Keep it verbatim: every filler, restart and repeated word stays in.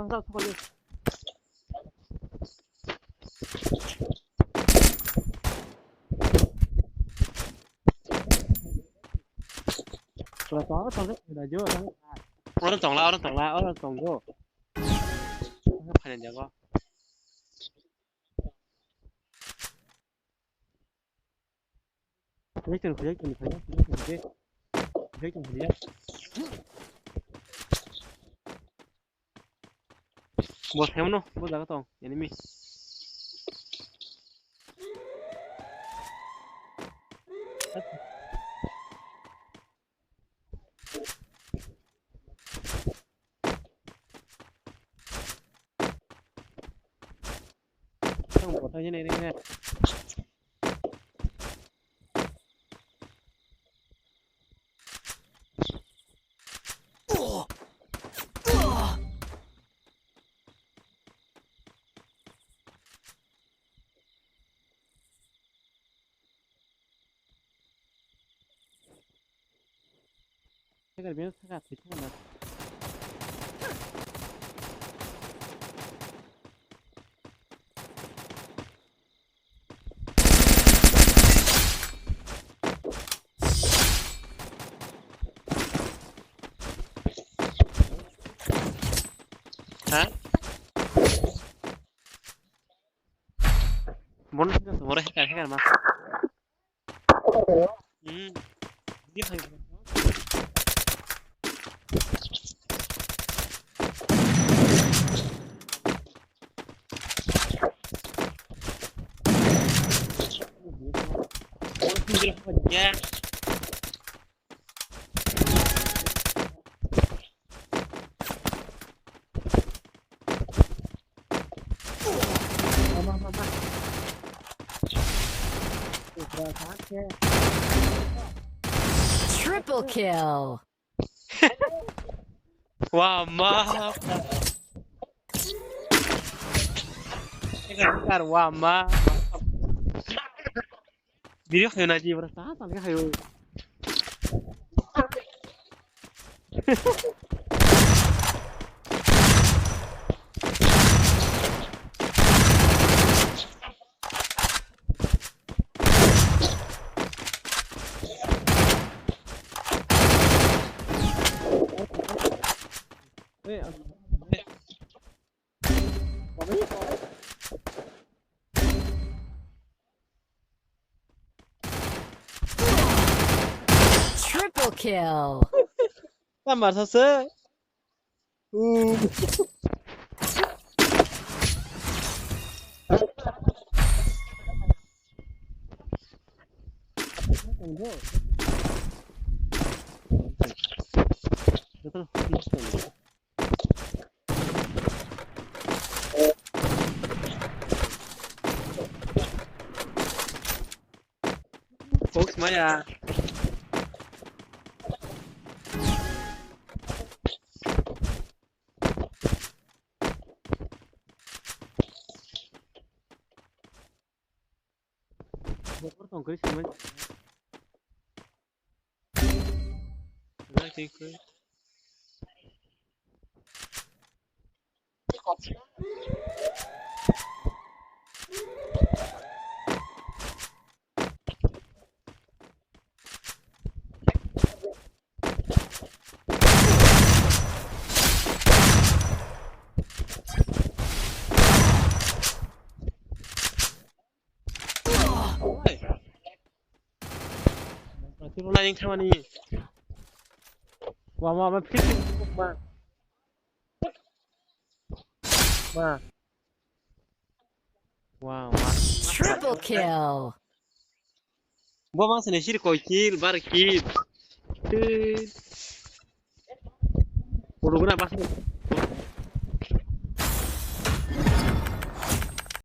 Oro tongla, oro tongla, oro tongo. Phaina jago. Khujak tong, khujak tong, khujak tong, khujak tong, khujak tong, khujak tong, khujak. Bo themno, bo jaga tong, enemy. Ang bo thang jani ring na. Sakar bini saka thwi thangna. Ha? Bono saka tumore hacker, hacker ma. Hmm. Dia hai. Ya. Triple kill. Wah, ma. Wah, ma. Video khayo na ji, bro, ta ta khayo. Triple kill. Tamar sase. Uh. Folks, maya. Bopor tong kri sumai. Like, like, like. Oi. Berarti lu nanya sama nih. Wah, wah, wah, fishing, wah. Wah. Wah, wah. Triple kill. Bo bang sini sir koi kill, bar kill. Tui. Puluh guna pas.